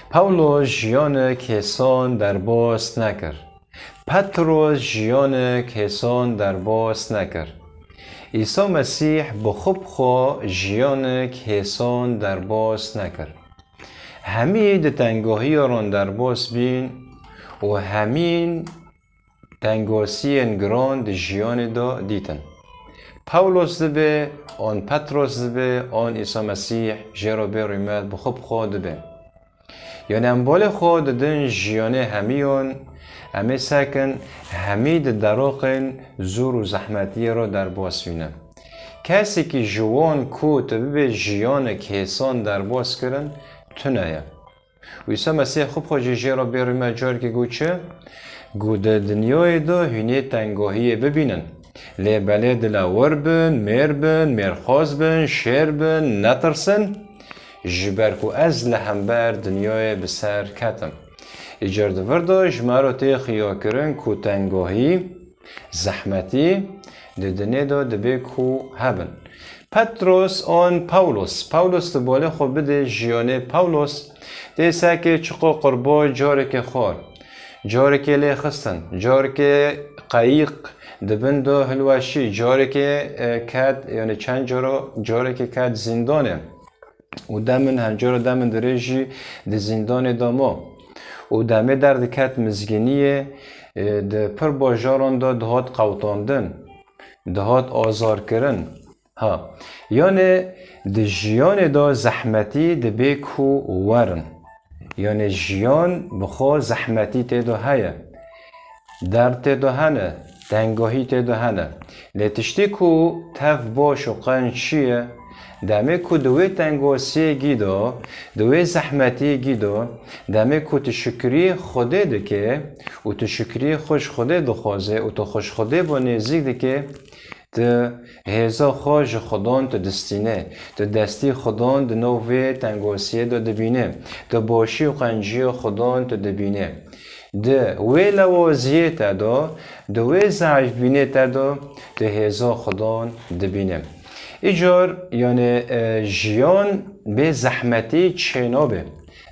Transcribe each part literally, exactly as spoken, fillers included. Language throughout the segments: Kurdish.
Pawlos jiyanek hêsan derbas nekir. Petros jiyanek hêsan derbas nekir. Îsa Mesîh bi xwe bi xwe jiyanek hêsan derbas nekir. Hemî di tengahiya ran derbas bîn û hemîn tengasiyên giran di jiyanê de dîtin. Pawlos dibe, an Petros dibe, an Îsa Mesîh jê re bê rûmet bi xwe bi xwe dibe. Yanî em balê xwe didin jiyanê hemiyan, em ê sekin hemî di deroqên zor û zehmetiyê re derbas bînin. Kesekî ji wan ku tu bibê jiyanek hêsan derbas kirin, tune ye. Û Îsa Mesîh xwe bi xwe jî jê re bê rûmet carekê got çi? Got di dinyayê de hûnê tengahiyê bibînin. Lê belê dilewir bin, mêr bin, mêrxas bin, şêr bin, netirsin. Ji ber ku ez li hember dinyayê bi ser ketim. Îcar di vir de ji me re tê xiyakirin ku tengahî, zehmetî di dinê de dibê ku hebin. Petros an Pawlos. Pawlos di balê xwe bidê jiyanê Pawlos tê sekê çiqo qurbo carekê xwar, carekê lê xistin, carekê qeyîq di bin de hilweşî, carekê, e, ket, yanî çend caro, carekê ket zîndanê. Û demin, hemcaro demin dirê jî di zîndanê de ma. Û demê derdiket mizgîniyê, e, di pir bajaran de dihat qewtandin, dihat azarkirin. Ha, yanê di jiyanê de zehmetî dibê ku werin. Yanê jiyan bi xwe zehmetî tê de heye. Derd tê de hene, tengahî tê de hene. Lê tiştî ku tev baş û qenc çi ye? Demê ku di wê tengasiyê gî de, di wê zehmetiyê gî de, demê ku tu şikrî Xwedê dike û tu şikrî xwe ji Xwedê dixwaze û tu xwe ji Xwedê bo nêzîk dike, tu hêza xwe ji Xudan tu distîne, tu destî Xudan di nav vê tengasiyê de dibîne, tu başî û qenciya Xudan tu dibîne. Di wê lewaziyê te de, di wê zehfbînê te de, tu hêza Xudan dibîne. Îcar, yanî, e, jiyan bê zehmetî çênabe.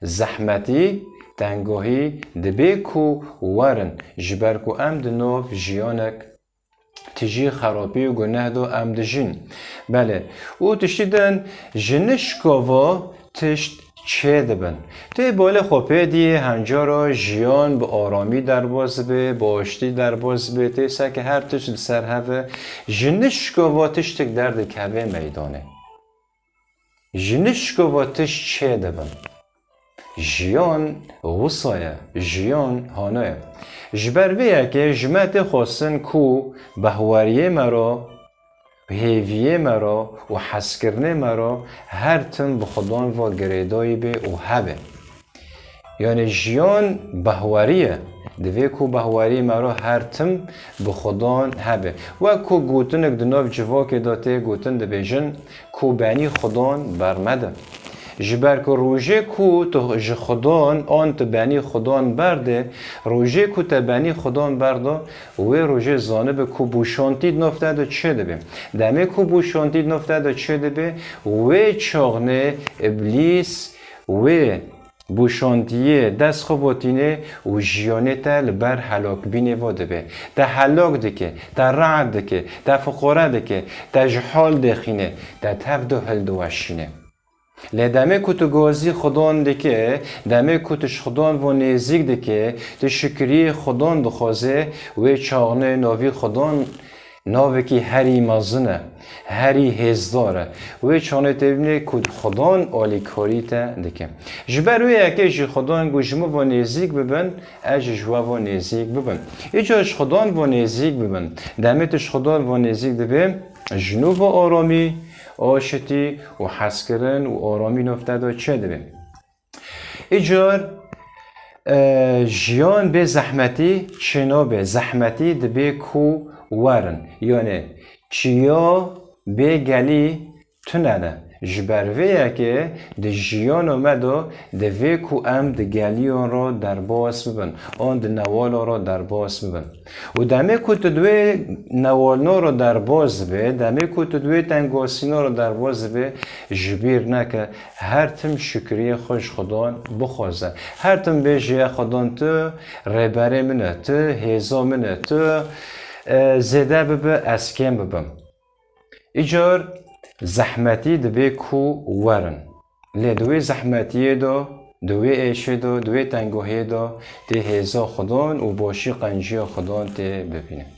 Zehmetî, tengahî dibê ku werin, ji ber ku em di nav jiyanek tijî xerapî û guneh de em dijîn. Belê. Û tiştî din ji nişka va tişt çêdibin. Tê balê xwe pê diyê, hemcaro jiyan bi aramî derbas dibe, bi aştî derbas dibe, tê seke her tişt li ser hev e. Ji nişka va tiştek derdikeve meydanê. Ji nişka va tişt çêdibin. Jiyan wisa ye, jiyan hane ye. Ji ber vê yekê ji me tê xwestin ku behweriyê me re, hêviyê me re û hezkirinê me re her tim bi Xudan ve girêdayî be û hebe. Yanî jiyan behwerî ye. Divê ku behwerî me re her tim bi Xudan hebe. Wek ku gotinek di nav civakê de tê gotin, dibêjin ku benî Xudan bermede. Ji ber ku rojê ku tu ji Xudan an tu benî Xudan berde, rojê ku te benî Xudan berdo, wê rojê zanibe ku boşantî di nav te de çi dibe. Demê ku boşantî di nav te de çi dibe, wê çaxnê Îblîs wê boşantiyê dest xwe votîne û jiyanê te li ber helakbînê ve dibe. Te helak dike, te re'd dike, te fiqore dike, te ji hal dêxîne, te tev de hildiweşîne. Lê demê ku tu gazî Xudan dike, demê ku tu ji Xudan ve nêzîk dike, tu şikriyê Xudan dixwaze, wê çaxnê navî Xudan navekî herî mezin e, herî hêzdar e. Wê çaxnê tê bîne ku Xudan alîkarî te dike. Ji ber wê yekê jî Xudan got, ji min ve nêzîk bibin, ez jî ji we ve nêzîk bibim. Îcar ji Xudan ve nêzîk bibin. Demê tu ji Xudan ve nêzîk dibî, ji nû ve aramî, aşitî û hezkirin û aramî nav te de çêdibe. Îcar, e, jiyan bê zehmetî çênabe. Zehmetî dibê ku werin. Yanî çiya bê gelî tune ne. Ji ber vê yekê di jiyana me de divê ku em di geliyan re derbas bibin, an di newala re derbas bibin. Û demê ku tu di wê newalna re derbas dibê, demê ku tu di wê tengasîna re derbas dibê, ji bîr neke, her tim şikriyê xwe ji Xudan bixwaze. Her tim bêje, ya Xudan, tu rêberê min e, tu hêza min e, tu, e, zêde bibe, ez kêm bibim. Îcar zehmetî dibê ku werin. Lê di wê zehmetiyê de, di wê êşê de, di wê tengahiyê de tê hêza Xudan û başî qenciya Xudan tê bibînin.